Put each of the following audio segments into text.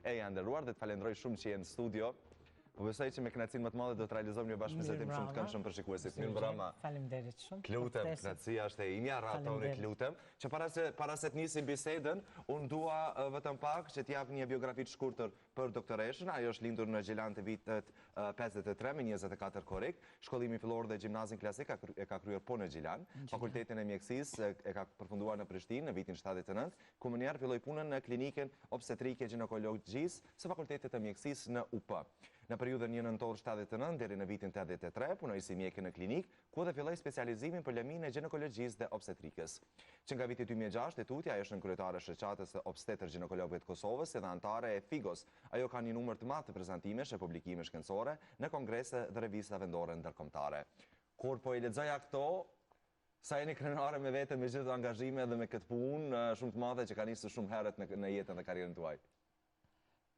Eja e nderuar dhe të falenderoj shumë që je në studio. Po besoj që me kënaqësinë më të madhe do të realizojmë një bashkëbisedim shumë të këndshëm për shikuesit. Mirëmbrëma. Faleminderit shumë. Të lutem, kënaqësia është e imja, rahatoni të lutem. Që para se para se të nisim bisedën, unë dua vetëm pak që të jap një biografi të shkurtër për doktoreshën. Ajo është lindur në Gjilan të vitit 53 me 24 korrik. Shkollimin fillor dhe gjimnazin klasik e ka kryer po në Gjilan. Fakultetin e mjekësisë e ka përfunduar në Prishtinë në vitin 79 ku menjëherë filloi punën në Klinikën Obstetrike Gjinekologjisë së Fakultetit të Mjekësisë në UP. Në periudhën një nëntor 79 deri në vitin 83 punoi si mjeke në klinikë, ku edhe filloi specializimin për lëminë e gjinekologjisë dhe obstetrikës. Që nga viti 2006 e tutje ajo është nënkryetare e Shoqatës së Obstetër Gjinekologëve të Kosovës si dhe anëtare e FIGO-s. Ajo ka një numër të madh të prezantimesh e publikime shkencore në kongrese dhe revista vendore ndërkombëtare. Kur po i lexoja këto, Sa jeni krenare me veten me gjithë angazhime dhe me këtë punë shumë të madhe që ka nisur shumë herët në, në jetën dhe karrierën tuaj?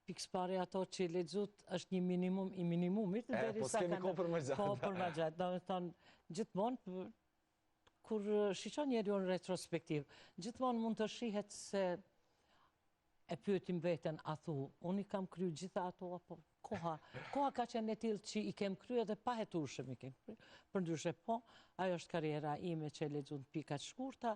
Pikësëpari ato që i lexut është një minimum i minimumit, e, po s'kemi kohë për më gjatë. Po, për më gjatë. Domethënë, gjithmonë, kur shiqon njeriu në retrospektiv, gjithmonë mund të shihet se E pyetim veten, a thu, unë i kam kry gjitha ato, apo koha, koha ka qenë e tillë që i kem kry edhe pahetueshëm i kem kry. Përndryshe po, ajo është karriera ime që e lexuat në pika të shkurta,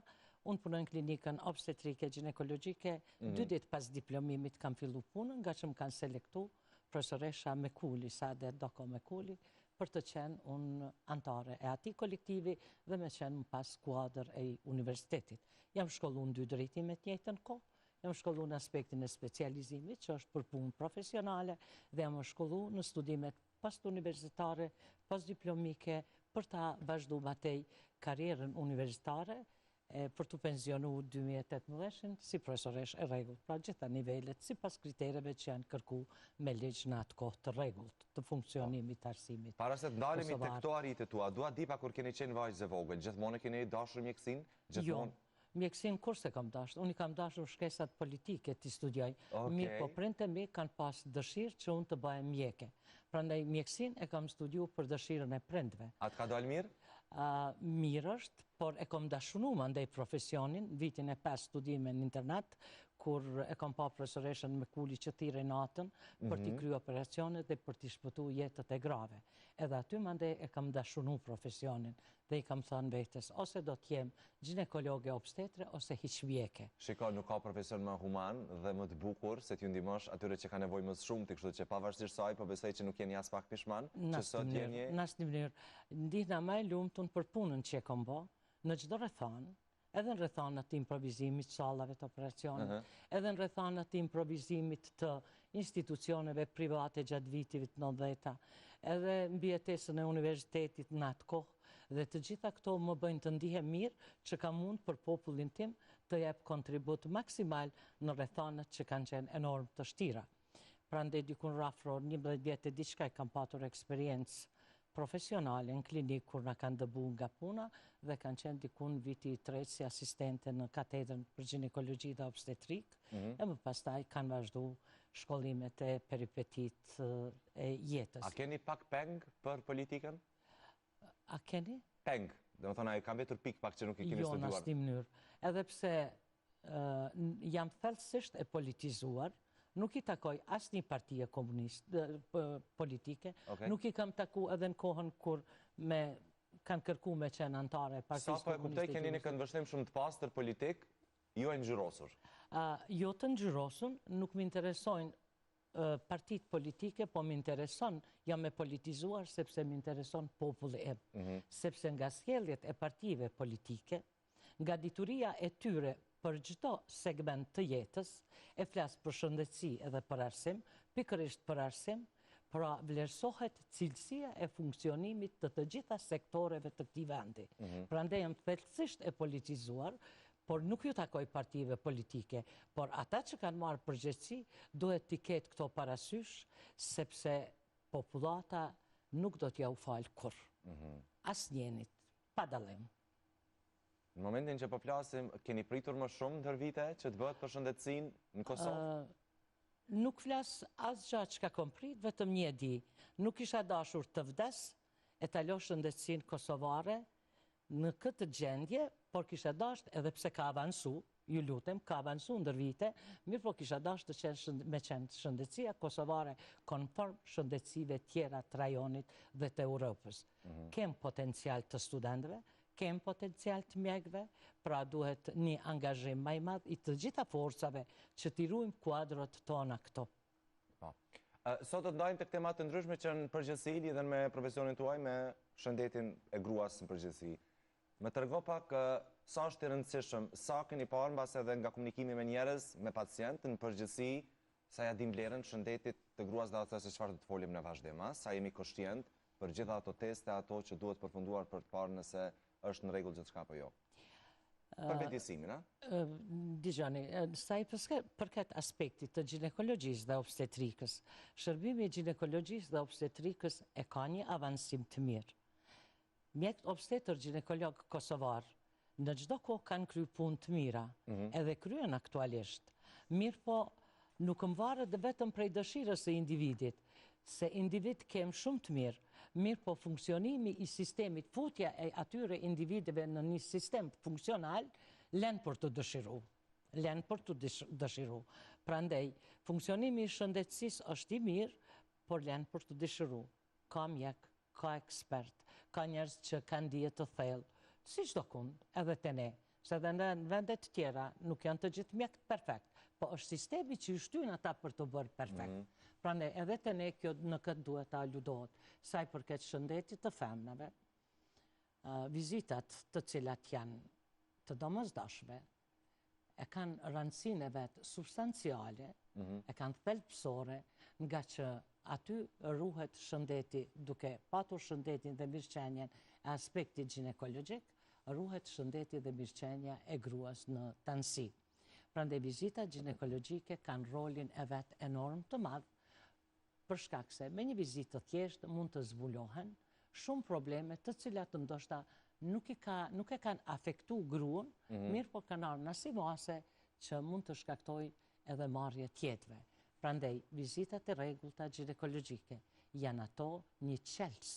unë punoj në klinikën obstetrike gjinekologjike, mm. dy ditë pas diplomimit kam fillu punën, nga që më kanë selektu profesoresha Mekuli, Sade Doko Mekuli, për të qenë unë antare e atij kolektivi dhe me qenë më pas kuadër e universitetit. Jam shkollu në dy drejtime të njëjtën kohë, Jam shkollu në aspektin e specializimit, që është për punë profesionale, dhe jam shkollu në studimet postuniversitare, postdiplomike, për ta vazhdu ma tej karrierën universitare, e për t'u penzionu 2018-shin si profesoreshë e rregullt. Pra gjitha nivelet, sipas kritereve që janë kërku me ligj në atë kohë të rregullt, të funksionimit të arsimit. Para se të ndalemi te këto arritje tua, dua di pak kur keni qenë vajzë e vogël, gjithmonë e keni dashur mjekësinë? Gjithmonë? Jo. Mjekësinë kurrë s'e kam dashtë, unë i kam dashur shkencat politike t'i studioj, mirëpo prindët e mi kanë pas dëshirë që unë të bëhem mjeke. Prandaj mjekësinë e kam studiu për dëshirën e prindve. A të ka dalë mirë? Mirë është, por e kam dashunu mandej profesionin, vitin e 5 studime në internat, kur e kam pa profesoreshën Mekuli që thirrej natën për t'i mhm. kry operacionet dhe për t'i shpëtu jetët e grave. Edhe aty mandej e kam dashunu profesionin Dhe i kam thënë vetes, ose do të jem gjinekologe obstetre ose hiç mjeke. Shiko, nuk ka profesion më human dhe më të bukur se t'ju ndihmosh atyre që kanë nevojë më së shumti, kështu që pavarësisht saj, po besoj që nuk jeni aspak pishman që sot jeni Në asnjë mënyrë. Ndihna më e lumtun për punën që e kam bo, në çdo rrethanë, edhe në rrethana të improvizimit të sallave të operacionit, edhe në rrethana të improvizimit të institucioneve private gjatë viteve të 90-ta, edhe mbijetesën e universitetit në atë kohë, dhe të gjitha këto më bëjnë të ndihem mirë që kam mund për popullin tim të jep kontribut maksimal në rrethanat që kanë qenë enorm të shtira. Prandaj dikun rafro 11 vjet e diçka e kam patur eksperiencë profesionale në klinikë kur na kanë dëbu nga puna dhe kanë qenë dikun viti i tretë si asistente në katedrën për gjinekologji dhe obstetrikë mhm. e më pastaj kanë vazhdu shkollimet e peripetitë e jetës. A keni pak peng për politikën? A keni? Peng, domethënë, a ka mbetur pikë pak që nuk i keni jo, studiuar? Jo, në asnjë mënyrë. Edhe pse jam thellësisht e politizuar, nuk i takoj asnjë partie komunist, politike, nuk i kam taku edhe në kohën kur me kanë kërku me qenë antare e partisë komuniste. Sa po e kuptoj, keni një këndvështrim shumë të pastër politik, jo e ngjyrosur? Jo të ngjyrosur, nuk më interesojnë partitë politike, po më intereson, jam e politizuar sepse më intereson populli im. Mhm. Sepse nga sjelljet e partive politike, Nga dituria e tyre për çdo segment të jetës, e flas për shëndetësi edhe për arsim, pikërisht për arsim, pra vlerësohet cilësia e funksionimit të të gjitha sektoreve të këtij vendi. Mhm. Prandaj jam thellësisht e politizuar, por nuk ju takoj partive politike, por ata që kanë marrë përgjegjësi duhet t'i ketë këto parasysh, sepse popullata nuk do t'jau falë kurrë. Mhm. Asnjënit, pa dallim. Në momentin që po flasim, keni pritur më shumë ndër vite që të bëhet për shëndetësinë në Kosovë? Nuk flas asgjë çka kom prit, vetëm një e di. Nuk kisha dashur të vdes e ta lo shëndetësinë kosovare në këtë gjendje, por kisha dasht edhe pse ka avansu, Ju lutem, ka avansu ndër vite, mirëpo kisha dashtë të qenë me qenë shëndetësia kosovare konform shëndetësive tjera të rajonit dhe të Europës. Mhm. Kem potencial të studentëve, kem potencial të mjekëve, pra duhet një angazhim ma i madh i të gjitha forcave që t'i ruajmë kuadrot tona këto. Po. Sot do të ndalemi tek tema të ndryshme që në përgjithësi lidhen me profesionin tuaj, me shëndetin e gruas në përgjithësi. Më trego pak sa është i rëndësishëm, sa keni parë mbase edhe nga komunikimi me njerëz, me pacientë në përgjithësi, sa ia dinë vlerën shëndetit të gruas dhe atë se çfarë do të folim në vazhdim, a? Sa jemi koshient për gjitha ato teste, ato që duhet përfunduar për të parë nëse është në rregull gjithçka apo jo. Për vetëdijësimin, a? Dëgjoni, sa i përket aspektit të gjinekologjisë dhe obstetrikës, shërbimi i gjinekologjisë dhe obstetrikës e ka një avansim të mirë. Mjekët obstetër gjinekologë kosovarë në çdo kohë kanë kry punë të mira, mhm. edhe kryen aktualisht. Mirëpo, nuk mvaret vetëm prej dëshirës së individit, se individ kem shumë të mirë, mirëpo funksionimi i sistemit, futja e atyre individëve në një sistem funksional, len për të dëshiru. Len për të dëshiru. Prandej, funksionimi i shëndetësisë është i mirë, por len për të dëshiru. Ka mjek, ka ekspert, ka njerëz që kanë dije të thellë, si çdokund, edhe te ne, se edhe në vende të tjera nuk janë të gjithë mjekët perfekt, po është sistemi që i shtyn ata për t'u bërë perfekt. Mm -hmm. Prandaj edhe te ne kjo në këtë duhet të aludohet. Sa i përket shëndetit të femnave, vizitat të cilat janë të domosdoshme, e kanë rëndësinë e vet substanciale, mhm. e kanë thelbësore, ngaqë aty ruhet shëndeti, duke patur shëndetin dhe mirëqenien e aspektit gjinekologjik, ruhet shëndeti dhe mirëqenia e gruas në tanësi. Prandaj vizitat gjinekologjike kanë rolin e vet enorm të madh, për shkak se me një vizitë të thjeshtë mund të zbulohen shumë probleme të cilat ndoshta nuk i ka nuk e kanë afektu gruan, mm -hmm. mirëpo kanë ardhur në asi mase që mund të shkaktojë edhe marrje të jetëve. Prandaj vizitat e rregullta gjinekologjike janë ato një çelës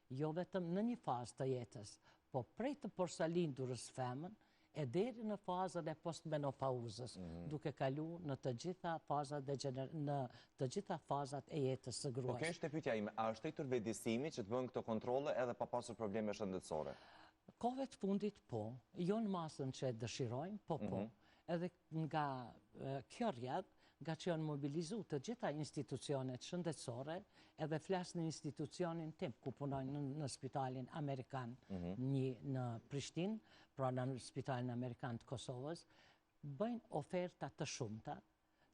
jo vetëm në një fazë të jetës, po prej të porsalindurës femën e deri në fazën e postmenopauzës, mhm. duke kalu në të gjitha fazat dhe në të gjitha fazat e jetës së gruas. Po kjo është pyetja ime, a është rritur vetëdijësimi që të bëhen këto kontrolle edhe pa pasur probleme shëndetësore? Kohëve të fundit po, jo në masën që e dëshirojmë, po po. Mhm. Edhe nga kjo rrjedh, ngaqë janë mobilizu të gjitha institucionet shëndetësore, edhe flas në institucionin tim, ku punoj në, spitalin amerikan mhm. një në Prishtinë, pra në spitalin amerikan të Kosovës, bëjnë oferta të shumta,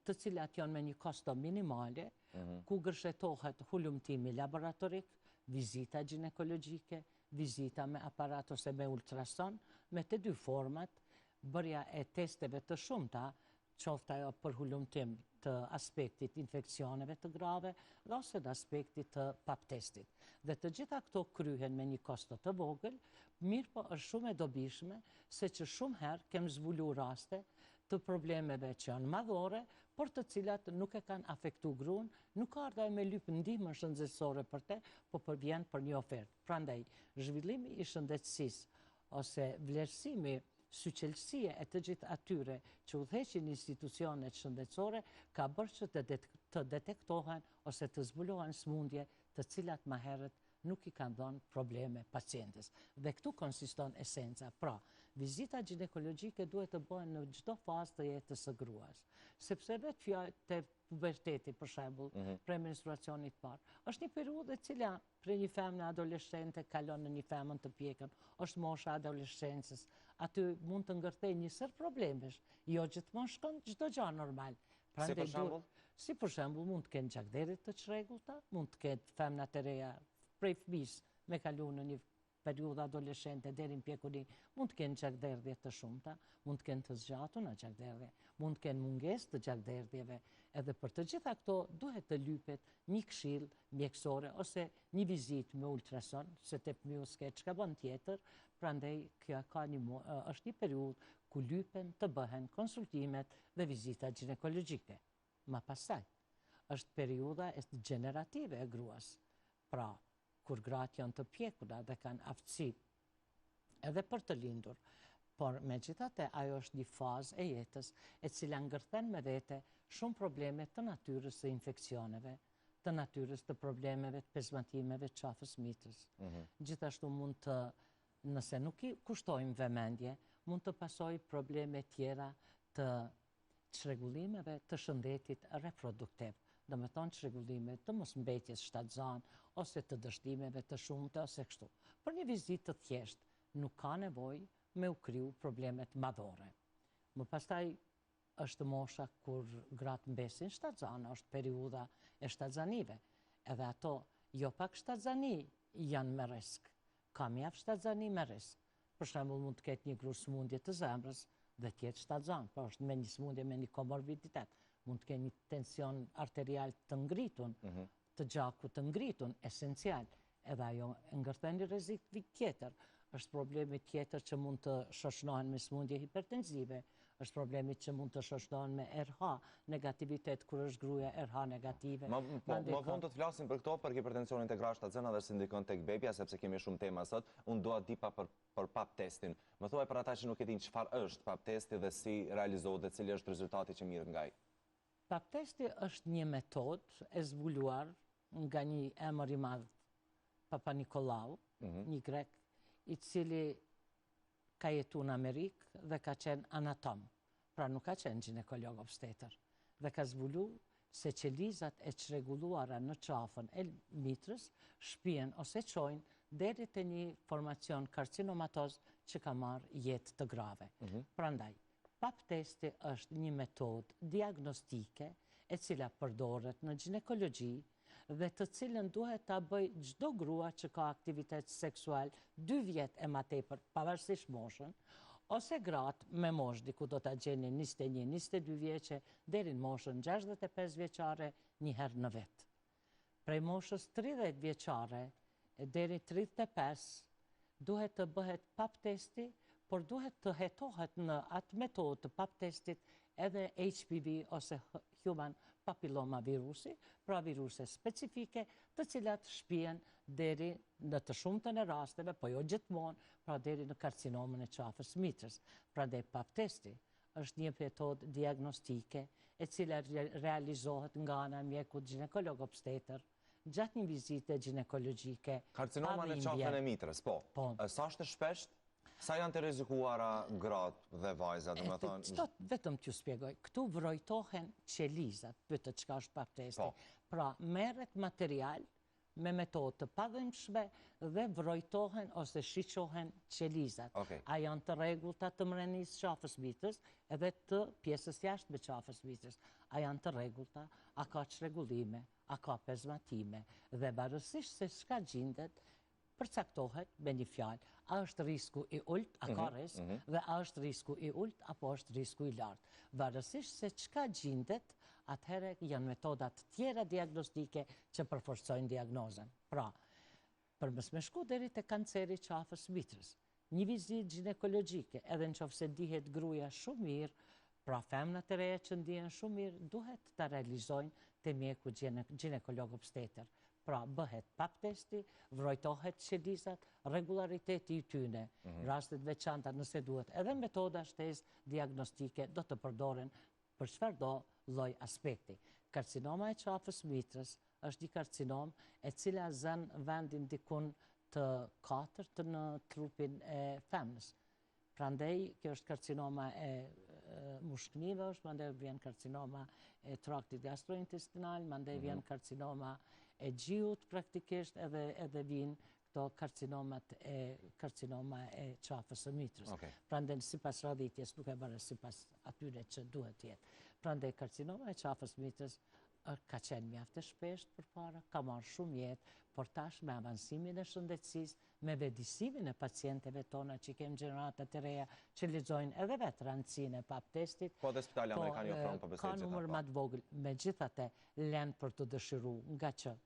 të cilat janë me një kosto minimale, mhm. ku gërshetohet hulumtimi laboratorik, vizita gjinekologjike, vizita me aparat ose me ultrason, me të dy format, bërja e testeve të shumta, qoftë ajo për hulumtim të aspektit infeksioneve të grave dhe ose të aspektit të pap testit. Dhe të gjitha këto kryhen me një kosto të vogël, mirëpo është shumë e dobishme, se që shumë herë kem zbulu raste të problemeve që janë madhore, por të cilat nuk e kanë afektu gruan, nuk ka ardhë me lypë ndihmën shëndetësore për te, po përvjen për një ofertë. Prandaj, zhvillimi i shëndetësisë ose vlerësimi syçelësia e të gjithë atyre që udhëheqin institucionet shëndetësore ka bërë që të detektohen ose të zbulohen smundje të cilat ma herët nuk i kanë dhënë probleme pacientes. Dhe këtu konsiston esenca. Pra, vizita gjinekologjike duhet të bëhen në çdo fazë të jetës së gruas. Sepse vetë fjalë te puberteti, për shembull, mm -hmm. prej menstruacionit parë, është një periudhë e cila prej një femne adoleshente kalon në një femën të pjekun, është mosha adoleshencës, aty mund të ngërthej një sërë problemesh, jo gjithmonë shkon çdo gja normal. Si për shembull? Si për shembull mund të kenë gjakderdhje të çrregullta, mund të ketë femnat e reja prej fëmisë me kalu në një periudhë adoleshente deri në pjekuri, mund të kenë gjakderdhje të shumta, mund të kenë të zgjatuna gjakderdhje, mund të kenë mungesë të gjakderdhjeve, edhe për të gjitha këto duhet të lypet një këshillë mjekësore ose një vizitë me ultrason, se te fëmiu s'ke çka bën tjetër, prandaj kjo ka një është një periudhë ku lypen të bëhen konsultimet dhe vizitat gjinekologjike. Ma pastaj, është periudha gjenerative e gruas. Pra, kur gratë janë të pjekura dhe kanë aftësi edhe për të lindur. Por, megjithatë, ajo është një fazë e jetës e cila ngërthen me vete shumë probleme të natyrës së infeksioneve, të natyrës të problemeve të pezmatimeve të qafës mitrës. Mhm. Gjithashtu mund të, nëse nuk i kushtojmë vëmendje, mund të pasojë probleme tjera të çrregullimeve të shëndetit reproduktiv, domethonë çrregullime të mosmbetjes shtatzanë, ose të dështimeve të shumta, ose kështu. Për një vizitë të thjeshtë, nuk ka nevojë me u kriju problemet madhore. Më pastaj është mosha kur gratë mbesin shtatzana, është periudha e shtatzanive. Edhe ato, jo pak shtatzani janë me risk. Ka mjaft shtatzani me risk. Për shembull, mund të ketë një grua sëmundje të zemrës dhe të jetë shtatzanë, pra është me një sëmundje me një komorbiditet. Mund të ketë një tension arterial të ngritun, mhm. të gjakut të ngritun, esencial. Edhe ajo ngërthen një rrezik tjetër. Është problemi tjetër që mund të shoqnohen me sëmundje hipertenzive, është problemi që mund të shoqnohen me RH negativitet, kur është gruaja RH negative. Po, më vonë do të flasim për këto, për hipertensionin te gratë shtatzëna dhe si ndikon tek bebja, sepse kemi shumë tema sot. Unë dua të di pak për, për pap testin. Më thuaj për ata që nuk e dinë çfarë është pap testi dhe si realizohet dhe cili është rezultati që merret nga ai. Pap testi është një metodë e zbuluar nga një emër i madh Papanikolau, mhm. një grek, i cili ka jetu në Amerikë dhe ka qenë anatom, pra nuk ka qenë gjinekolog obstetër, dhe ka zbulu se qelizat e çrregulluara në qafën e mitrës shpien ose çojnë deri te një formacion karcinomatoz që ka marrë jetë të grave. Mhm. Prandaj, Pap testi është një metodë diagnostike e cila përdoret në gjinekologji dhe të cilën duhet ta bëjë çdo grua që ka aktivitet seksual dy vjet e ma tepër, pavarësisht moshën, ose gratë me moshë diku do ta gjeni 21, 22 vjeçe deri në moshën 65 vjeçare një herë në vit. Prej moshës 30 vjeçare e deri 35 duhet të bëhet pap testi, por duhet të hetohet në atë metodë të pap testit edhe HPV ose Human Papilloma virusi, pra viruse specifike të cilat shpien deri në të shumtën e rasteve, po jo gjithmonë, pra deri në karcinomën e qafës mitrës. Prandaj pap testi është një metodë diagnostike e cila realizohet nga ana e mjekut gjinekolog obstetër gjatë një vizite gjinekologjike. Karcinoma në qafën e mitrës, po. po. Sa është e shpeshtë? Sa janë të rrezikuara gratë dhe vajzat, domethënë? Qëto vetëm t'ju spjegoj. Këtu vrojtohen qelizat, pyetët çka është pap testi. Po. Pra, merret material me metodë të padhembshme dhe vrojtohen ose shiqohen qelizat. A janë të rregullta të mrenisë qafës mitrës edhe të pjesës jashtme qafës mitrës. A janë të rregullta, a ka çrregullime, a ka pezmatime dhe varësisht se çka gjindet, përcaktohet me një fjalë, a është risku i ulët, a ka mhm, risk, mhm. dhe a është risku i ulët, apo është risku i lartë. Varësisht se çka gjindet, atëherë janë metodat tjera diagnostike që përforcojnë diagnozën. Pra, për mos me shku deri te kanceri i qafës mitrës, një vizitë gjinekologjike, edhe në qoftë se ndihet gruja shumë mirë, pra femnat e reja që ndihen shumë mirë, duhet ta realizojnë te mjeku gjinekolog obstetër. Pra, bëhet pap testi, vrojtohet qelizat, regulariteti i tyne, mhm. rastet veçanta nëse duhet, edhe metoda shtesë diagnostike do të përdoren për çfarëdo lloj aspekti. Karcinoma e qafës mitrës është një karcinomë e cila zën vendin dikun të katërt në trupin e femnës. Prandaj, kjo është karcinoma e mushknive është, mandej vjen karcinoma e traktit gastrointestinal, mandej vjen mhm. karcinoma e gjiut praktikisht edhe edhe vijnë këto karcinomat e karcinoma e qafës së mitrës. Okay. Prandaj sipas radhitjes nuk e bërë sipas atyre që duhet të jetë. Prandaj karcinoma e qafës mitrës ka qenë mjaft e shpeshtë përpara, ka marrë shumë jetë, por tash me avansimin e shëndetësisë, me vetëdijësimin e pacienteve tona që kemi gjeneratat të reja që lexojnë edhe vetë rëndësinë e pap testit. Po dhe spitali po, amerikan i ofron po besoj Ka numër ma të vogël, megjithatë len për të dëshiru, ngaqë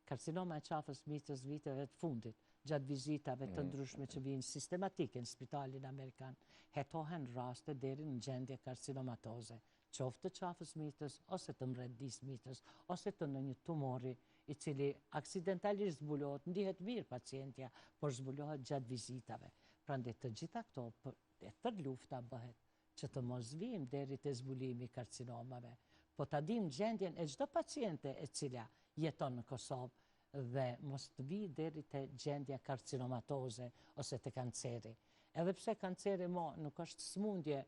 karcinoma e qafës mitrës viteve të fundit, gjatë vizitave të mm. ndryshme që vijnë sistematike në spitalin amerikan, hetohen raste deri në gjendje karcinomatoze, qoftë të qafës mitrës, ose të mbrendisë mitrës, ose të ndonjë tumori, i cili aksidentalisht zbulohet, ndihet mirë pacientja, por zbulohet gjatë vizitave. Prandaj të gjitha këto, e tërë lufta bëhet që të mos vijmë deri te zbulimi i karcinomave, po ta dimë gjendjen e çdo paciente e cila jeton në Kosovë dhe mos të vijë deri te gjendja karcinomatoze ose te kanceri. Edhe pse kanceri mo nuk është smundje,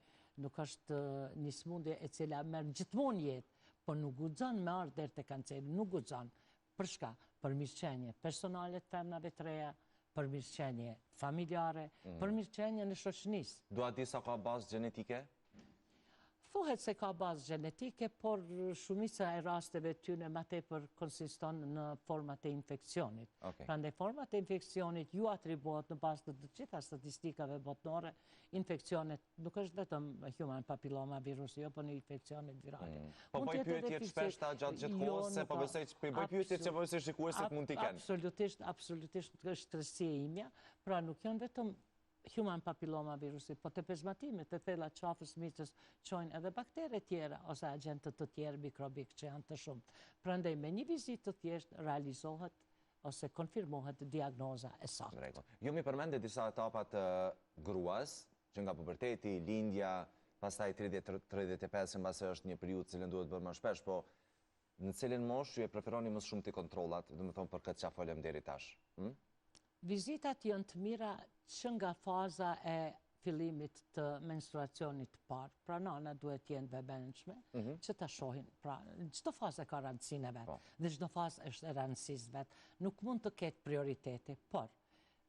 nuk është një smundje e cila merr gjithmonë jetë, po nuk guxon me ardhë deri te kanceri, nuk guxon. Për shka? Për mirëqenie personale të femnave të reja, për mirëqenie familjare, mm. për mirëqenien e shoqënisë. Dua të di sa ka bazë gjenetike? Thuhet se ka bazë gjenetike, por shumica e rasteve tyne ma tepër konsiston në format e infekcionit. Prandaj format e infekcionit ju atribuohet në bazë të të gjitha statistikave botnore, infekcionet nuk është vetëm human papilloma virusi, jo po në infekcionet virale. Mm. Po bëj pyetje të shpeshta gjatë gjithë kohës, se po besoj që po bëj pyetje që po besoj shikuesit mund t'i kenë. Absolutisht, absolutisht është rëndësi e imja, pra nuk janë vetëm human papilloma virusi, po te pezmatimet e thella qafës mitrës çojnë edhe baktere tjera ose agjentë të tjerë mikrobik që janë të shumtë. Prandaj me një vizitë të thjeshtë realizohet ose konfirmohet diagnoza e saktë. Në rregull. Ju m'i përmendët disa etapa të gruas, që nga puberteti, lindja, pastaj 30 35 që mbase është një periudhë të cilën duhet bërë më shpesh, po në cilën moshë ju e preferoni më së shumti kontrollat, domethënë për këtë që folëm deri tash? Hm? Vizitat janë të mira që nga faza e fillimit të menstruacionit të parë, pra nanat duhet të jenë vëmendshme, mhm. që ta shohin, pra çdo fazë ka rëndësinë e vet, po. dhe çdo fazë është e rëndësisë vet, nuk mund të ketë prioritete, por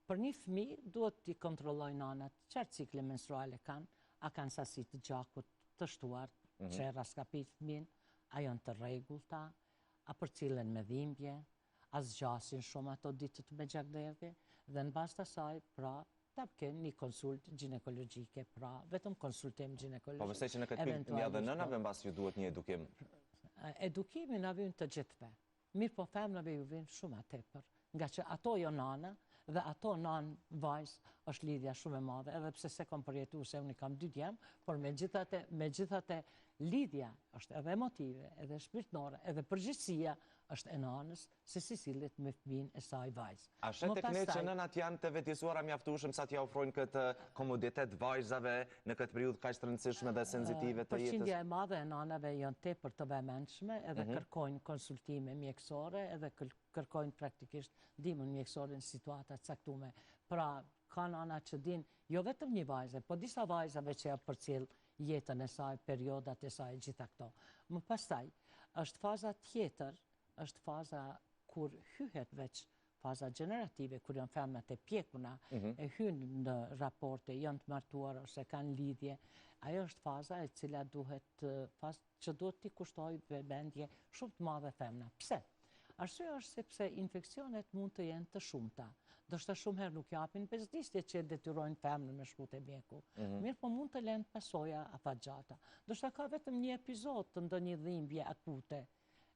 për një fëmijë duhet t'i kontrollojnë nanat çfarë cikle menstruale kanë, a kanë sasi të gjakut të shtuar, mm -hmm. që e rraskapit fëmijën, a janë të rregullta, a përcillen me dhimbje, a zgjasin shumë ato ditët me gjakderdhje, dhe në bazë të asaj, pra, ta kenë një konsult gjinekologjike, pra, vetëm konsultim gjinekologjik. Po besoj që në këtë pikë edhe nënave mbase ju duhet një edukim. Edukimi na vyn të gjithëve. Mirëpo femnave ju vyn shumë ma tepër, ngaqë ato janë nana dhe ato nanë vajzë është lidhja shumë e madhe, edhe pse s'e kam përjetu se unë i kam dy djem, por megjithatë, megjithatë lidhja është edhe emotive, edhe shpirtnore, edhe përgjegjësia është e nanës se si sillet me fëmijën e saj vajzë. A sheh tek ne që nënat janë të vetëdijësuara mjaftueshëm sa t'ia ofrojnë këtë komoditet vajzave në këtë periudhë kaq të rëndësishme dhe sensitive të jetës? Përqindja e madhe e nanave janë tepër të vëmendshme edhe mhm. kërkojnë konsultime mjekësore edhe kërkojnë praktikisht ndihmën mjekësore në situata të caktume. Pra, ka nana që dinë jo vetëm një vajze, po disa vajzave që ja përcjell jetën e saj, periodat e saj, gjitha këto. Më pastaj, është faza tjetër, është faza kur hyhet veç faza gjenerative, kur janë femnat e pjekuna, mhm. e hynë në raporte, janë të martuar ose kanë lidhje, ajo është faza e cila duhet, fazë që duhet t'i kushtojë vëmendje shumë të madhe femna. Pse? Arsyeja është sepse infeksionet mund të jenë të shumta. Ndoshta shumë herë nuk japin bezdisje që e detyrojnë femnën me shku te mjeku. Mm Mirëpo mund të lenë pasoja afatgjata. Ndoshta ka vetëm një epizod të ndonjë dhimbje akute.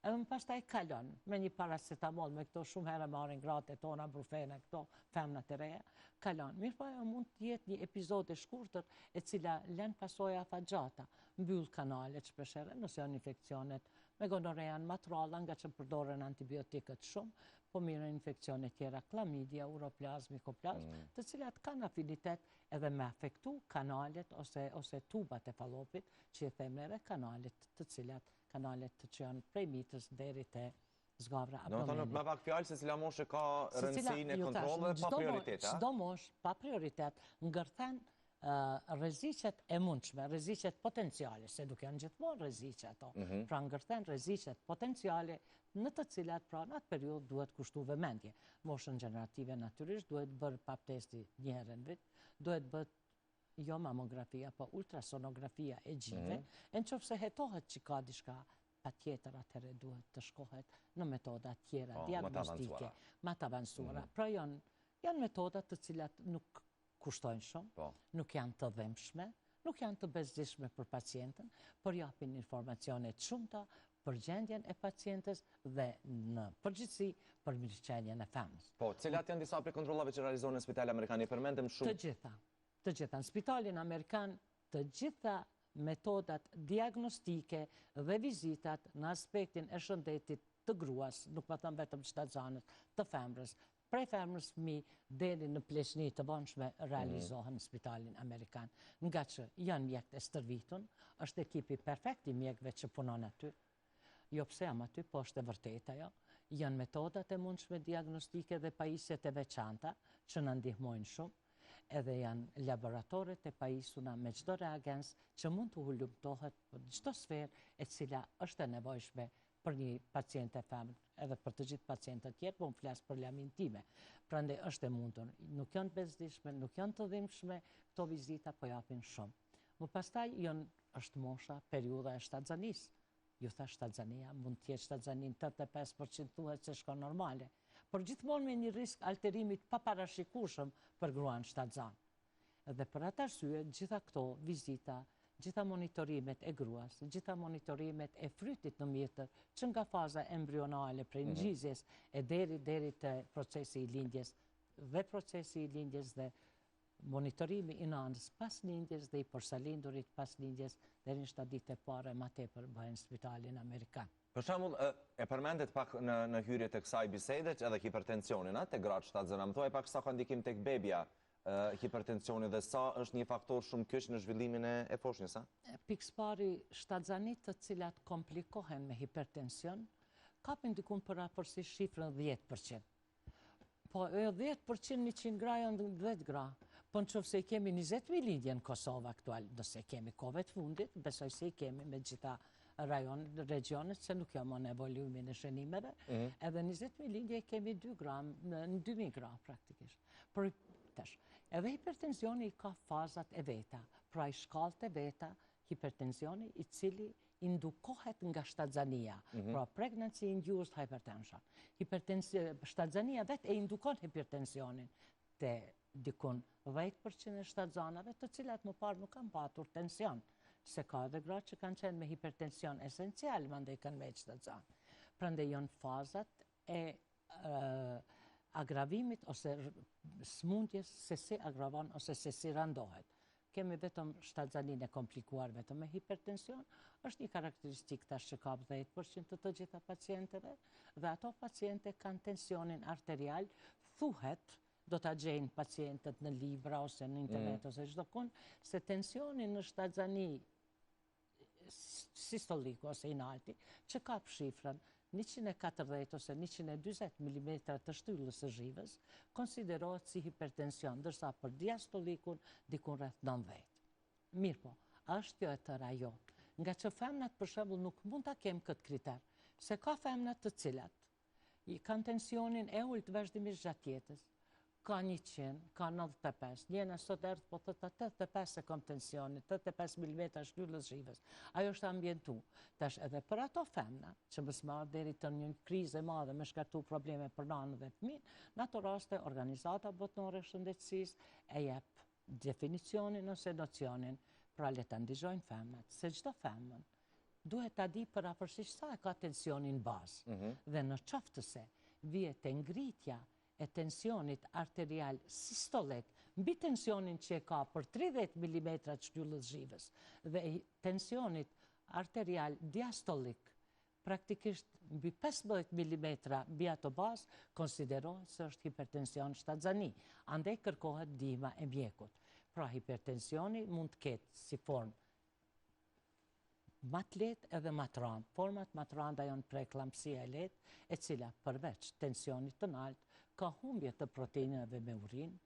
Edhe më pastaj kalon me një paracetamol, me këto shumë herë marrin gratë e tona, brufena, këto femnat e reja, kalon. Mirëpo ajo mund të jetë një epizod e shkurtër e cila len pasoja afatgjata. Mbyll kanalet shpeshherë, nëse janë infeksionet me gonorean ma të rralla ngaqë përdoren antibiotikët shumë, po merren infekcione tjera, klamidia, uroplazm, mikoplazm, mm. të cilat kanë afinitet edhe me afektu kanalet ose, ose tubat e falopit, që i them edhe kanalet të cilat, kanalet që janë prej mitrës deri te zgavra abdomenit. Domethënë, me pak fjalë, secila moshë ka rëndësinë e kontrolleve pa prioritet, a? Çdo moshë, pa prioritet, ngërthen rreziqet e mundshme, rreziqet potenciale, se nuk janë gjithmonë rreziqe ato, mhm. pra ngërthen rreziqet potenciale në të cilat pra në atë periudhë duhet kushtu vëmendje. Moshën gjenerative natyrisht duhet bërë pap testi një herë në vit, duhet bërë jo mamografia, po ultrasonografia e gjive, mhm. e në qoftë se hetohet që ka diçka patjetër atëherë duhet të shkohet në metoda tjera po, diagnostike, ma të avancuara. Mhm. Pra janë janë metoda të cilat nuk kushtojnë shumë, po. nuk janë të dhimbshme, nuk janë të bezdisshme për pacientën, por japin informacione të shumta për gjendjen e pacientës dhe në përgjithësi për mirëqenien e femrës. Po, cilat janë disa prej kontrollave që realizohen në Spitalin Amerikan? I përmendëm shumë. Të gjitha. Të gjitha. Në Spitalin Amerikan, të gjitha metodat diagnostike dhe vizitat në aspektin e shëndetit të gruas, nuk po them vetëm shtatzanës, të femrës, Prej femrës fëmijë deri në pleqni të vonshme realizohen në spitalin amerikan. Ngaqë janë mjekët e stërvitun, është ekipi perfekt i mjekëve që punon aty. Jo pse jam aty, po është e vërtetë ajo. Janë metodat e mundshme diagnostike dhe pajisjet e veçanta që na ndihmojnë shumë. Edhe janë laboratoret e pajisuna me çdo reagens që mund të hulumtohet për çdo sferë e cila është e nevojshme për një paciente femër, edhe për të gjithë pacientët tjerë, po unë flas për laminë time. Prandaj është e mundur. Nuk janë të bezdishme, nuk janë të dhimbshme, këto vizita po japin shumë. Më pastaj janë është mosha, periudha e shtatzanisë. Ju thashë shtatzania, mund të jetë shtatzani 85% thuhet se shkon normale. Por gjithmonë me një risk alterimi të paparashikueshëm për gruan shtatzanë. Dhe për atë arsye, gjitha këto vizita, gjitha monitorimet e gruas, gjitha monitorimet e frytit në mitër, që nga faza embrionale prej mhm. ngjizjes e deri deri te procesi i lindjes dhe procesi i lindjes dhe monitorimi i nanës pas lindjes dhe i porsalindurit pas lindjes deri në 7 ditë e pare ma tepër bëhen në spitalin amerikan. Për shembull, e përmendet pak në në hyrje të kësaj bisede që edhe hipertensionin, a, te gratë shtatzëna. Më thuaj pak sa ka ndikim tek bebja hipertensioni dhe sa është një faktor shumë kyç në zhvillimin e e foshnjës, a? Pikësëpari, shtatzanitë të cilat komplikohen me hipertension, kapin dikun përafërsisht shifrën 10%. Po, e 10% 100 gra janë 10 gra. Po në qoftë se i kemi 20.000 lindje në Kosovë aktual, nëse kemi kohëve të fundit, besoj se i kemi me gjitha rajon, regionet, se nuk jam në volumin e shënimeve, mhm. edhe 20.000 lindje i kemi 2 gra, në 2.000 gra praktikisht. Por, tash, edhe hipertensioni i ka fazat e veta, pra i shkallët e veta, hipertensioni i cili indukohet nga shtatzania, mhm. pra pregnancy induced hypertension. Shtatzania vetë e indukon hipertensionin te dikun 10% e shtatzanave, të cilat më parë nuk kanë patur tension, se ka edhe gra që kanë qenë me hipertension esencial, mandej kanë metë shtatzanë. Prandaj janë fazat e agravimit ose smundjes se si agravon ose se si randohet. Kemi vetëm shtatzaninë e komplikuar vetëm me hipertension, është një karakteristikë tash që kap 10% të të gjitha pacienteve, dhe ato paciente kanë tensionin arterial, thuhet, do ta gjejnë pacientët në libra ose në internet mm. ose çdokund, se tensioni në shtatzani sistoliku ose i nalti, që kap shifrën 140 ose 140 mm të shtyllës së zhivës, konsiderohet si hipertension, ndërsa për diastolikun dikun rreth 90. Mirëpo, a është kjo e tëra jo? Ngaqë femnat për shembull nuk mund ta kem këtë kriter, se ka femna të cilat I kanë tensionin e ulët vazhdimisht gjatë jetës. Ka 100, ka 95, njëna sot erdh po thotë 85 e kam tensionin, 85 mm shtyllës zhivës. Ajo është ambientu. Tash edhe për ato femna, që mos me ardhë deri te një krizë e madhe me shkaktu probleme për nanën dhe fëmin, në ato raste Organizata Botnore e Shëndetësisë e jep definicionin ose nocionin, pra le ta ndigjojnë femnat, se çdo femën duhet ta di përafërsisht sa e ka tensionin bazë. Mhm. Dhe në qoftë se vjen te ngritja e tensionit arterial sistolik mbi tensionin që e ka për 30 mm të shtyllës zhivës dhe tensionit arterial diastolik praktikisht mbi 15 mm mbi ato bazë, konsiderohet se është hipertension shtatzani, andaj kërkohet ndihma e mjekut. Pra hipertensioni mund të ketë si formë ma të lehtë edhe ma të randë. Format ma të randa janë preeklampsia e lehtë, e cila përveç tensionit të naltë, ka humbje të proteinave me urinë,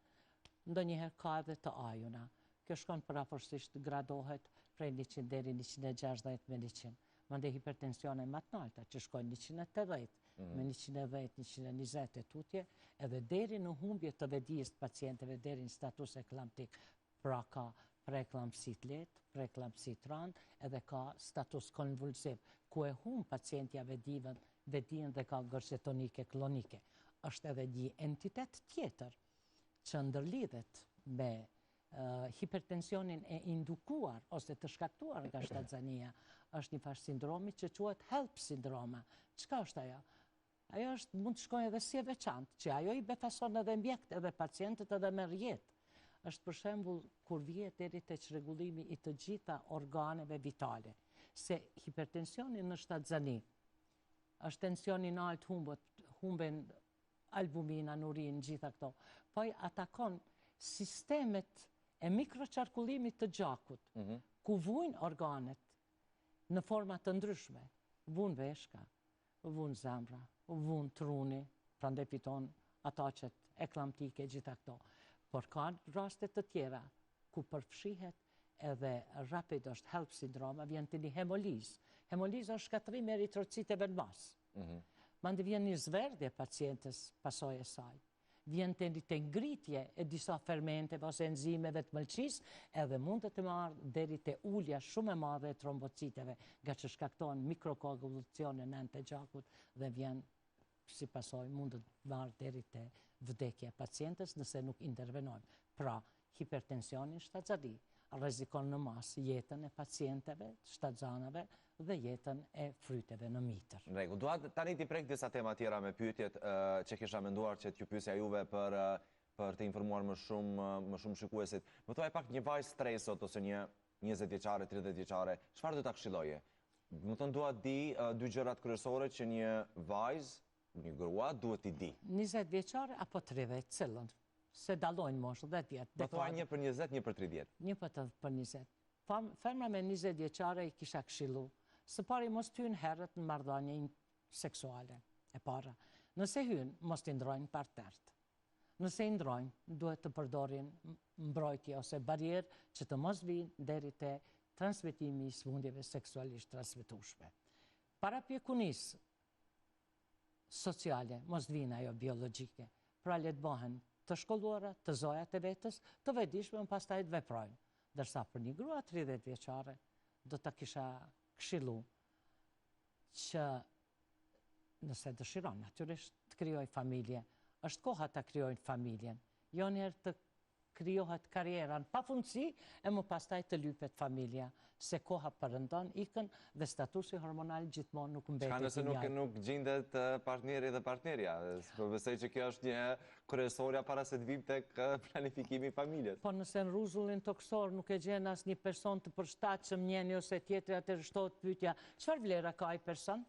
ndonjëherë ka edhe të ajuna. Kjo shkon përafërsisht gradohet prej 100 deri 160 me 100. Mandej hipertensione ma të nalta që shkojnë 180 mhm. me 110, 120 e tutje, edhe deri në humbje të vetëdijes të pacienteve deri në status eklamptik. Pra ka preeklampsi të lehtë, preeklampsi të randë, edhe ka status konvulsiv, ku e humb pacientja vetëdijen, vetëdijen dhe ka ngërçe tonike klonike. Është edhe një entitet tjetër që ndërlidhet me hipertensionin e indukuar ose të shkaktuar nga shtatzania, është një farë sindromi që quhet HELLP sindroma. Çka është ajo? Ajo është, mund të shkojë edhe si e veçantë, që ajo i befason edhe mjekët, edhe pacientët, edhe merr jetë. Është për shembull kur vjen deri te çrregullimi i të gjitha organeve vitale, se hipertensioni në shtatzani është tensioni i naltë humbet, humben albumina në urinë, gjitha këto, po i atakon sistemet e mikroqarkullimit të gjakut, mhm. ku vujnë organet në forma të ndryshme, vun veshka, vun zemra, vun truni, prandaj fiton ataqet eklamptike, gjitha këto. Por ka raste të tjera, ku përfshihet edhe rapid është HELLP sindroma, vjen te një hemolizë. Hemoliza është shkatërrimi i eritrociteve në masë. Mm Mandej vjen një zverdhje pacientes pasojë e saj. Vjen te një te ngritje e disa fermenteve ose enzimeve të mëlçisë, edhe mundet të marrë deri te ulja shumë e madhe e trombociteve, ngaqë shkaktohen mikrokoagulacione në enët e gjakut dhe vjen si pasojë mundet të marrë deri te vdekja e pacientes nëse nuk intervenojmë. Pra, hipertensioni në shtatzani rrezikon në masë jetën e pacienteve, shtatzanave dhe jetën e fryteve në mitër. Në rregull. Dua tani t'i prek disa tema tjera me pyetjet që kisha menduar që t'ju pyesja juve për për të informuar më shumë më shumë shikuesit. Më thuaj pak një vajzë të re sot ose një 20 vjeçare, 30 vjeçare, çfarë do ta këshilloje? Domethënë dua të di dy gjërat kryesore që një vajzë, një grua duhet t'i di. 20 vjeçare apo 30, cilën? Se dallojnë moshë, 10 vjet. Më thuaj një për 20, një për 30. Një për të për 20. Femra me 20 vjeçare i kisha këshillu. Së pari mos të hynë herët në marrëdhënie seksuale. E para. Nëse hynë, mos t'i ndrojnë partnerët. Nëse i ndrojnë, duhet të përdorin mbrojtje ose barrierë që të mos vijnë deri te transmetimi i sëmundjeve seksualisht transmetueshme. Para pjekunisë sociale, mos të vijnë ajo biologjike. Pra le të bëhen të shkolluara, të zojat e vetes, të vetëdijshme, më pastaj të veprojnë. Ndërsa për një grua 30 vjeçare, do ta kisha këshillu që nëse dëshiron, natyrisht të krijojë familje, është koha ta krijojnë familjen, jo njëherë të krijohet karriera në pafundësi, e më pastaj të lypet familja, se koha perëndon, ikën dhe statusi hormonal gjithmonë nuk mbetet i njëjtë. Çka nëse nuk nuk gjindet partneri dhe partnerja? Po besoj që kjo është një kryesorja para se të vijmë tek planifikimi i familjes. Po nëse në rruzullin tokësor nuk e gjen asnjë person të përshtatshëm njëni ose tjetri, atëherë shtohet pyetja, çfarë vlera ka ai person?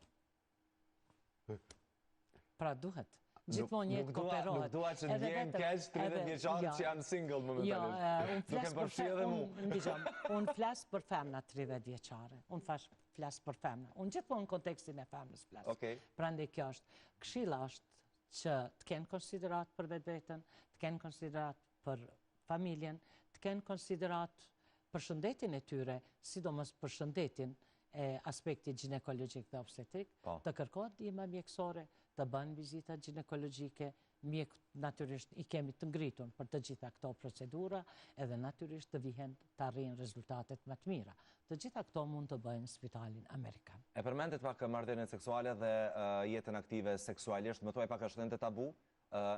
Pra duhet. Gjithmonë në jetë kooperohet. Nuk dua që të ndjehen keq 30 vjeçarët që janë single momentalisht. Jo, unë flas për edhe mu. Unë flas për femna 30 vjeçare. Unë flas për femna. Unë gjithmonë në kontekstin e femnës flas. Okej. Prandaj kjo është. Këshilla është që të kenë konsideratë për vetveten, të kenë konsideratë për familjen, të kenë konsideratë për shëndetin e tyre, sidomos për shëndetin e aspektit gjinekologjik dhe obstetrik, po. të kërkohet ndihma mjekësore, të bënë vizita gjinekologjike, mjekët natyrisht i kemi të ngritun për të gjitha këto procedura, edhe natyrisht të vihen të arrijnë rezultatet më të mira. Të gjitha këto mund të bëhen në spitalin amerikan. E përmendët pak marrëdhëniet seksuale dhe jetën aktive seksualisht, më thuaj pak është ende tabu?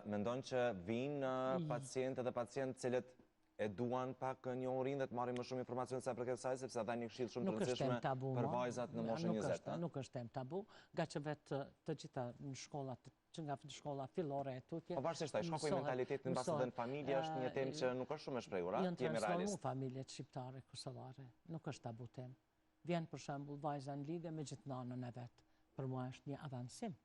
Mendon që vijnë pacientë dhe pacientë të cilët e duan pak njohurinë dhe të marrin më shumë informacion sa i përket kësaj, sepse dhe një këshillë shumë të rëndësishme për vajzat në moshën 20. Nuk është temë tabu, ngaqë vetë të gjitha në shkollat, që nga shkolla fillore e tutje. Pavarësisht, ai shkaku i mentalitetit në bazë dhe në familje është një temë që nuk është shumë e shprehur, a? Janë transformu familjet shqiptare, kosovare, nuk është tabu temë. Vjen për shembull vajza në lidhje me gjithë nanën e vet. Për mua është një avansim.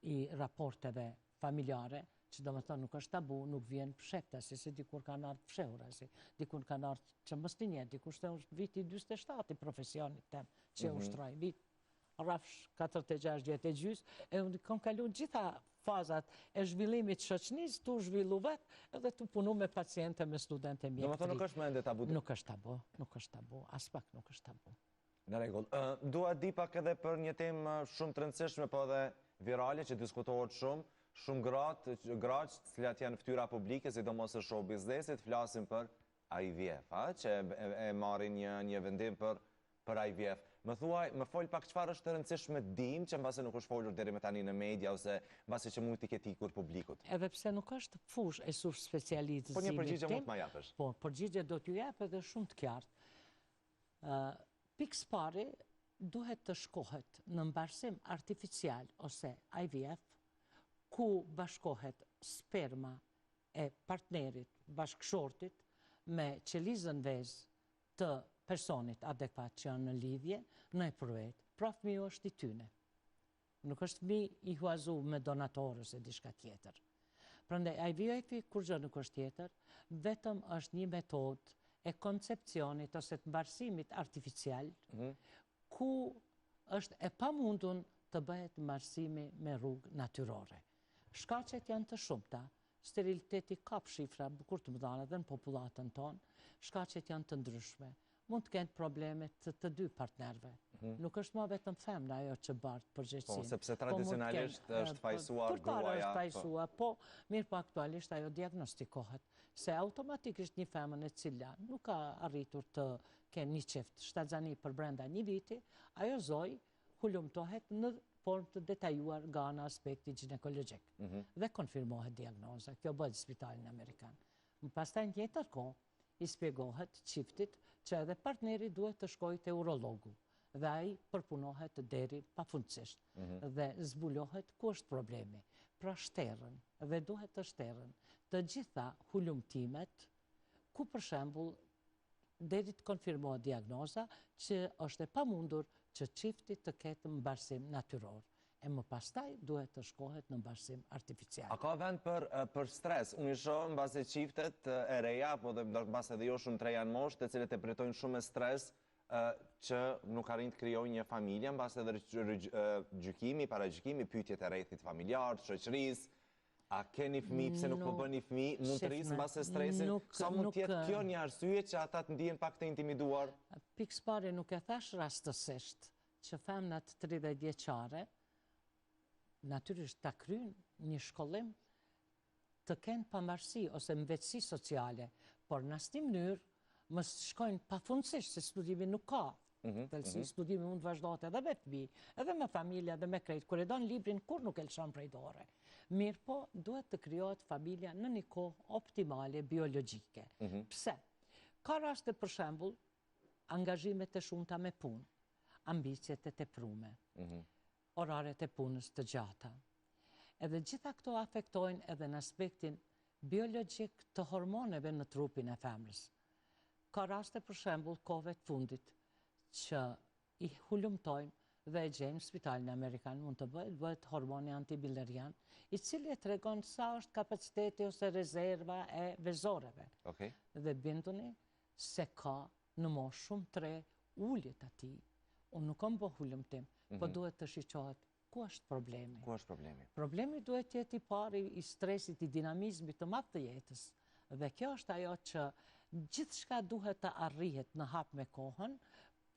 i raporteve familjare, që domethënë nuk është tabu, nuk vjen fshehtasi, se dikur kanë ardhë fshehurazi, dikur kanë ardhë që mos t'i njeh, dikur shtë është viti 27 i profesionit tem, që mhm. ushtroj, vit rrafsh 46 vjet e gjysë, e unë kom kalu gjitha fazat e zhvillimit shoqnisë, tu zhvillu vetë, edhe tu punu me paciente, me studente mjekë. Domethënë nuk është më ende tabu? Nuk është tabu, nuk është tabu, aspak nuk është tabu. Në rregull. Dua të di pak edhe për një temë shumë të rëndësishme, po edhe virale që diskutohet shumë, shumë gratë, gra të cilat janë fytyra publike, sidomos e show biznesit, flasin për IVF, a, që e, e marrin një një vendim për për IVF. Më thuaj, më fol pak çfarë është e rëndësishme të dimë që mbase nuk është folur deri më tani në media ose mbase që mund t'i ketë ikur publikut. Edhe pse nuk është fushë e subspecializimit Po një përgjigje mund të ma japësh. Po, përgjigje do t'ju jap edhe shumë të qartë. Pikësëpari, duhet të shkohet në mbarësim artificial ose IVF, ku bashkohet sperma e partnerit, bashkëshortit, me qelizën vezë të personit adekuat që janë në lidhje, në epruetë. Pra fëmiu është i tyne. Nuk është fëmi i huazu me donator ose diçka tjetër. Prandaj, IVF-i kurgjë nuk është tjetër, vetëm është një metodë e koncepcionit ose të mbarësimit artificial, mhm. ku është e pamundun të bëhet mbarësimi me rrugë natyrore. Shkaqet janë të shumta, steriliteti kap shifra bukur të mëdha edhe në popullatën tonë, shkaqet janë të ndryshme. Mund të kenë probleme të të dy partnerëve. Mhm. Nuk është ma vetëm femna ajo që bart përgjegjësinë. Po, sepse po tradicionalisht është fajsuar gruaja. Përpara është fajsuar, po, mirëpo aktualisht ajo diagnostikohet. Se automatikisht një femën e cila nuk ka arritur të kenë një çift shtatzani përbrenda një viti, ajo zonjë hulumtohet në formë të detajuar nga ana aspekti gjinekologjik mhm. dhe konfirmohet diagnoza. Kjo bëhet në spitalin amerikan. Më pastaj në njëjtën kohë, i spjegohet çiftit që edhe partneri duhet të shkojë te urologu dhe ai përpunohet deri pafundësisht mhm. dhe zbulohet ku është problemi. Pra shterren dhe duhet të shterren të gjitha hulumtimet ku për shembull deri të konfirmohet diagnoza që është e pamundur që çifti të ketë mbarësim natyror. E më pastaj duhet të shkohet në mbarësim artificial. A ka vend për për stres? Unë i shoh mbase çiftet e reja, apo dhe mbase edhe jo shumë të reja në moshë, të cilët e përjetojnë shumë me stres që nuk arrijnë të krijojnë një familje, mbase edhe gjykimi, paragjykimi, pyetjet e rrethit familjar, të shoqërisë, a keni fëmijë, pse nuk po bëni fëmijë, mund të rrisë mbase stresin, sa mund të jetë kjo një arsye që ata të ndihen pak të intimiduar? Pikësëpari nuk e thash rastësisht që femnat 30 vjeçare, natyrisht ta kryjnë një shkollim të kenë pavarësi ose mëvetësi sociale, por në asnjë mënyrë mos shkojnë pafundësisht se studimi nuk ka. Mm -hmm. Studimi mund të vazhdohet edhe me fëmijë, edhe me familje, edhe me krejt. Kur e don librin, kurrë nuk e lëshon prej dore. Mirëpo, duhet të krijohet familja në një kohë optimale biologjike. Mm -hmm. Pse? Ka raste për shembull, angazhimet e shumta me punë, ambiciet e teprume, mm -hmm. oraret e punës të gjata. Edhe gjitha këto afektojnë edhe në aspektin biologjik të hormoneve në trupin e femrës. Ka raste për shembull kohëve të fundit që i hulumtojmë dhe e gjejmë në spitalin amerikan mund të bëhet, bëhet hormoni antimüllerian, i cili e tregon sa është kapaciteti ose rezerva e vezoreve. Okay. Dhe binduni se ka në moshë shumë të re ulje të atij. Unë nuk kam bo hulumtim, po mm -hmm. duhet të shiqohet Ku është problemi? Ku është problemi? Problemi duhet të jetë i pari i stresit, i dinamizmit të madh të jetës. Dhe kjo është ajo që gjithçka duhet të arrihet në hap me kohën,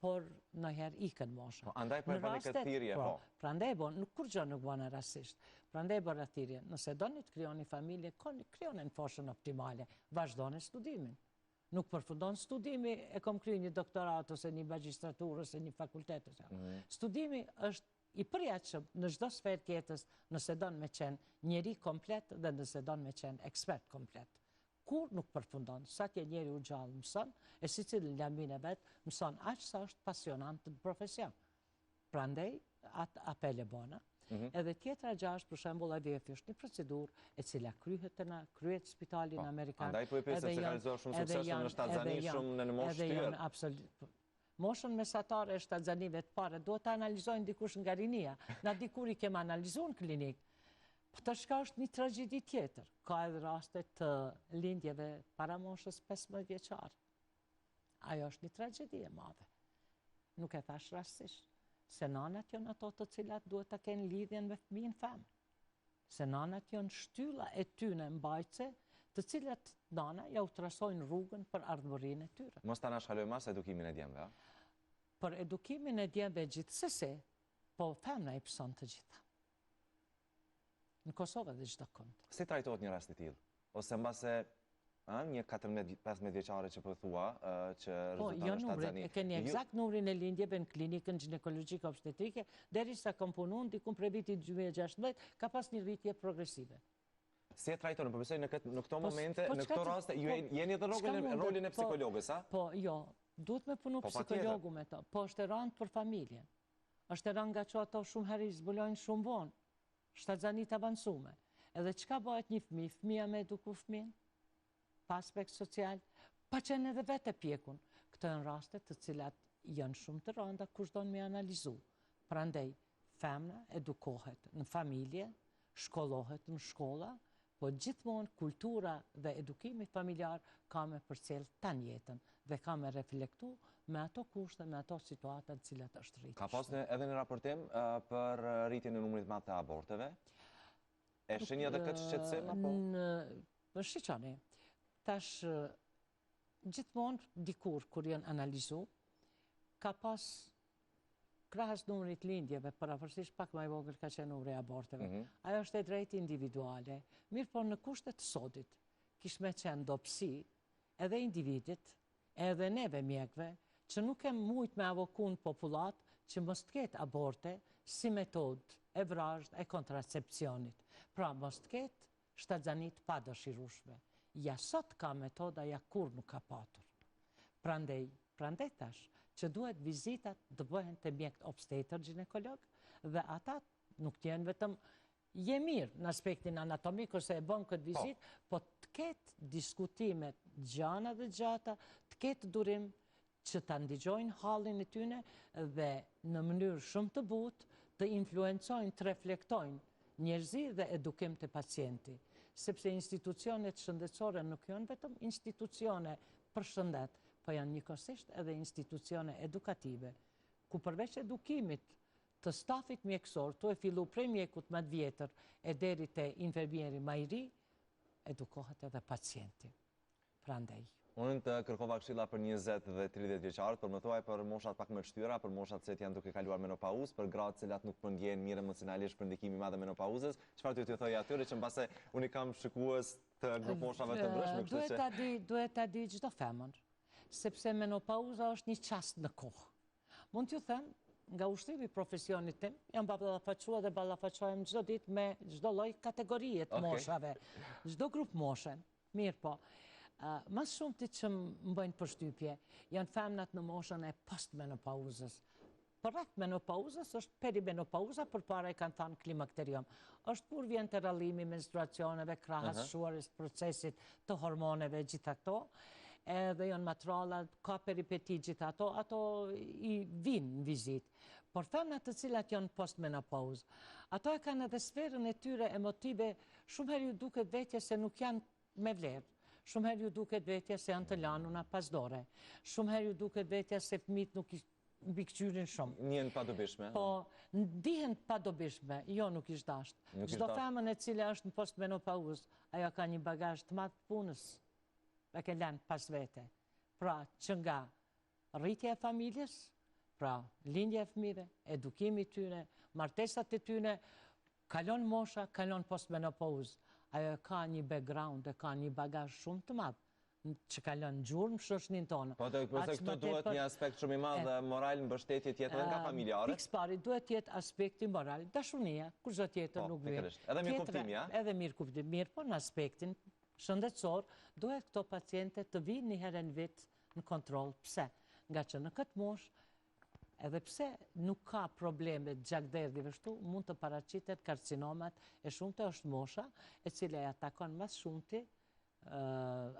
por ndonjëherë ikën mosha. Po, andaj po e bëni këtë thirrje, po. po. Prandaj e bon, nuk kurgjë nuk bëna rastësisht. Prandaj e bëra thirrje, nëse doni të krijoni familje, krijoni në fushën optimale, vazhdoni studimin. Nuk përfundon studimi, e kom kry një doktorat ose një magjistraturë ose një fakultet. Ose. Mhm. Studimi është i përjetshëm në çdo sferë të jetës, nëse don me qenë njeri komplet dhe nëse don me qenë ekspert komplet. Kurrë nuk përfundon, sa të jetë njeriu gjallë mëson, e secili në laminë e vet, mëson aq sa është pasionant në profesion. Prandaj, atë apel e bona. Mhm. Edhe tjetra gja është, për shembull, IVF është një procedurë e cila kryhet te na, kryhet spitalin po, amerikan. Andaj po e pyes sepse ka realizuar shumë suksesshëm në shtatzani, shumë në moshë të tyer. Edhe janë absolut Moshën mesatare e shtatzanive të pare, duhet të analizojnë dikush nga rinia. Na dikur i kemi analizu në klinikë. Po tash çka është një tragjedi tjetër. Ka edhe raste të lindjeve para moshës 15 vjeçare. Ajo është një tragjedi e madhe. Nuk e thash rastësisht, se nanat janë ato të cilat duhet ta kenë lidhjen me fëmijën femër. Se nanat janë shtylla e tyne mbajtëse, të cilat nana jau trasojnë rrugën për ardhmërinë e tyre. Mos ta anashkalojmë as edukimin e djemve, a? Për edukimin e djemve gjithsesi, po femna i pëson të gjitha. Në Kosovë dhe çdokund. Si trajtohet një rast i tillë? Ose mbase ë një 14-15 vjeçare që po thua, që po, rezulton jo shtatzani. E keni eksakt numrin e lindjeve në klinikën gjinekologjike obstetrike, derisa kam punu dikun prej vitit 2016, ka pas një rritje progresive. Si e trajtoni? Po besoj në këtë në këto po, momente, po, në këto raste, ju po, jeni edhe rolin e rolin e psikologes, a? Po, jo, duhet me punu psikologu me to. Po është e rëndë për familjen. Është e rëndë ngaqë ato shumë herë i zbulojnë shumë vonë, shtatzani të avancume. Edhe çka bëhet një fëmijë, fëmija me eduku fëmijën, pa aspekt social, pa qenë edhe vetë e pjekun. Këto janë raste të cilat janë shumë të rënda, kush don me analizu. Prandaj, Femna edukohet në familje, shkollohet në shkolla, po gjithmonë kultura dhe edukimi familjar ka me përcjell tanë jetën dhe ka me reflektu me ato kushte, me ato situata në cilat është rritur. Ka pas edhe një raportim për rritjen e numrit të madh të aborteve? E shihni edhe këtë shqetësim apo? Në shiqoni, tash gjithmonë dikur kur janë analizu, ka pas krahas numrit lindjeve, përafërsisht pak ma i vogël ka qenë numri i aborteve. Mhm. Ajo është e drejtë individuale. Mirëpo në kushtet e sodit, kish me qenë dobësi edhe individit, edhe neve mjekve, që nuk kem mujtë me avoku në popullatë që mos të ketë aborte si metodë e vrazhdë e kontracepcionit. Pra, mos të ketë shtatzani të padëshirushme. Ja sot ka metoda, ja kurrë nuk ka patur. Prandej, prandej tash, që duhet vizitat të bëhen te mjekët obstetër gjinekolog dhe ata nuk të jenë vetëm je mirë në aspektin anatomik ose e bën këtë po. vizitë, po të ketë diskutime të gjana dhe gjata, të ketë durim që ta ndigjojnë hallin e tyne dhe në mënyrë shumë të butë të influencojnë, të reflektojnë njerëzi dhe edukim te pacienti. Sepse institucionet shëndetësore nuk janë vetëm institucione për shëndet, po janë njëkohësisht edhe institucione edukative, ku përveç edukimit të stafit mjekësor, tu e fillu prej mjekut më të vjetër e deri te infermieri ma i ri, edukohet edhe pacienti. Prandej. Unë të kërkova këshilla për 20 dhe 30 vjeçarët, por më thuaj për moshat pak më të shtyra, për moshat që janë duke kaluar menopauzë, për gratë të cilat nuk po ndjehen mirë emocionalisht për ndikimin i madh të menopauzës, çfarë do t'ju thoje atyre që mbase unë i kam shikues të grupmoshave të ndryshme, kështu që Duhet ta di, duhet ta di çdo femër, sepse menopauza është një çast në kohë. Mund t'ju them, nga ushtrimi i profesionit tim, jam ballafaqua dhe ballafaqohem çdo ditë me çdo lloj kategorie të moshave, çdo grup moshe. Mirëpo, ma së shumti që më bëjnë përshtypje, janë femnat në moshën e postmenopauzës. Përreth menopauzës është perimenopauza, përpara i kanë thanë klimakterium. Është kur vjen te rrallimi i menstruacioneve, krahas shuarjes procesit të hormoneve, gjitha ato, edhe janë ma t'rralla, ka peripeti gjitha ato, ato i vinë në vizitë. Por femnat të cilat janë postmenopauzë, ato e kanë edhe sferën e tyre emotive Shumë herë ju duket vetja se nuk janë me vlerë. Shumë herë ju duket vetja se janë të lanuna pas dore. Shumë herë ju duket vetja se fëmijët nuk i mbikëqyrin shumë. Ndihen të padobishme. Po, ndihen të padobishme, jo nuk ish dasht. Çdo femën e cila është në postmenopauzë, ajo ka një bagazh të madh të punës, e ke lanë pas vete. Pra, që nga Rritja e familjes, pra lindja e fëmijëve, edukimi i tyre, martesat e tyre, kalon mosha, kalon postmenopauzë. Ajo e ka një background, e ka një bagazh shumë të madh që ka lënë gjurmë në shoqërinë tonë. Po, të përse këtu duhet një aspekt shumë i madh moral, mbështetje tjetër edhe nga familjarët. Pikësëpari, duhet të jetë aspekti moral, dashunia, kurgjo tjetër po, nuk vjen. Edhe mirëkuptimi, ja? Edhe mirëkuptimi, mirë, po në aspektin shëndetësor, duhet këto paciente të vinë një herë në vit në kontroll. Pse? Ngaqë në këtë moshë, edhe pse nuk ka probleme të gjakderdhjeve shtu, mund të paraqitet karcinomat e shumta është mosha, e cila i atakon më së shumti,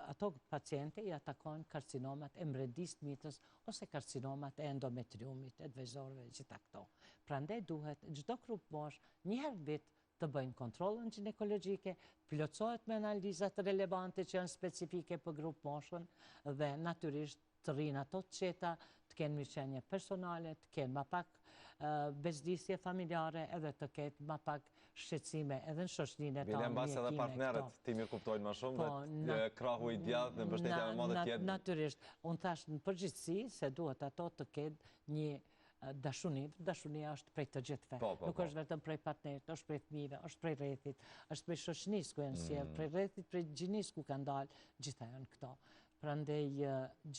ato paciente i atakon karcinomat e mbrendisë të mitrës ose karcinomat e endometriumit, e të vezorëve, gjitha këto. Prandaj duhet çdo grupmoshë, një herë në vit, të bëjnë kontrollën gjinekologjike, plotësohet me analizat relevante që janë specifike për grupmoshën dhe natyrisht të rrinë ato të qeta, të kenë mirëqenie personale, të kenë ma pak bezdisje familjare edhe të ketë ma pak shqetësime edhe në shoqërinë e tanë mjekime edhe partnerët t'i mirëkuptojnë ma shumë po, dhe krahu i djathtë dhe mbështetja e madhe të jetë. Natyrisht, unë thashë në përgjithësi se duhet ato të ketë një dashuni, dashunia është prej të gjithëve. Po, po, Nuk po. është vetëm prej partnerit, është prej fëmijëve, është prej rrethit, është prej shoqënisë ku janë sjellë, mm. prej rrethit, prej gjinisë ku kanë dalë, gjitha janë këto. Prandaj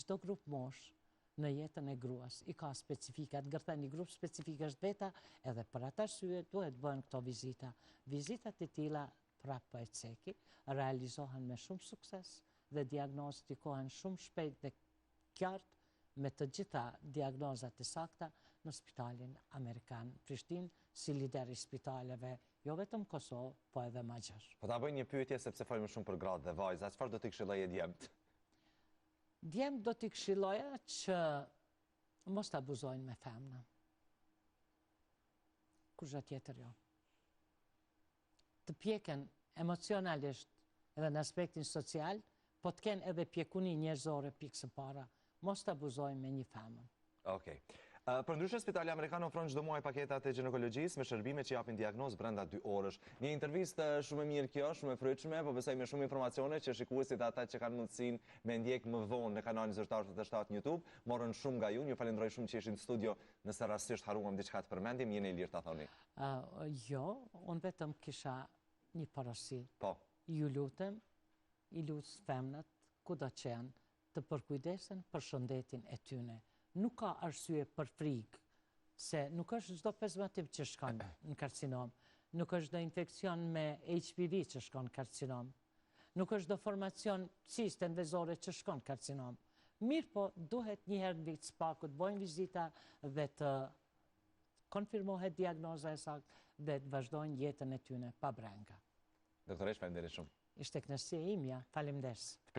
çdo grupmoshë në jetën e gruas i ka specifikat, ngërthen një grup specifikash të veta, edhe për atë arsye duhet bëhen këto vizita. Vizitat e tilla prapë po e ceki, realizohen me shumë sukses dhe diagnostikohen shumë shpejt dhe qartë me të gjitha diagnozat e sakta në Spitalin Amerikan Prishtinë, si lider i spitaleve jo vetëm Kosovë, po edhe ma gjerë. Po ta bëj një pyetje sepse folim shumë për gratë dhe vajzat, çfarë do t'i këshilloje djemtë? Djemtë do t'i këshilloja që mos të abuzojnë me femna. Kurgja tjetër jo. Të pjeken emocionalisht edhe në aspektin social, po të kenë edhe pjekuni njerëzore pikë së para, mos të abuzojnë me një femër. Okej. Përndryshe, Spitali Amerikan ofron çdo muaj paketat e gjinekologjisë me shërbime që japin diagnozë brenda 2 orësh. Një intervistë shumë e mirë kjo, shumë e frytshme, po besoj me shumë informacione që shikuesit dhe ata që kanë mundësinë me ndjek më vonë në kanalin zyrtar 87 në YouTube, morën shumë nga ju. Ju falenderoj shumë që ishit në studio, nëse rastësisht harruam diçka të përmendim, jeni e lirë ta thoni. Jo, unë vetëm kisha një porosi. Po. Ju lutem, i lus femnat, kudo që janë, të përkujdesen për shëndetin e tyne. Nuk ka arsye për frikë, se nuk është çdo pezmatim që shkon në karcinom, nuk është çdo infekcion me HPV që shkon në karcinom, nuk është çdo formacion ciste vezore që shkon në karcinom. Mirëpo, duhet një herë në vit së paku të bojnë vizita dhe të konfirmohet diagnoza e saktë dhe të vazhdojnë jetën e tyne pa brenga. Doktoreshë, faleminderit shumë. Ishte kënaqësi e imja, faleminderit.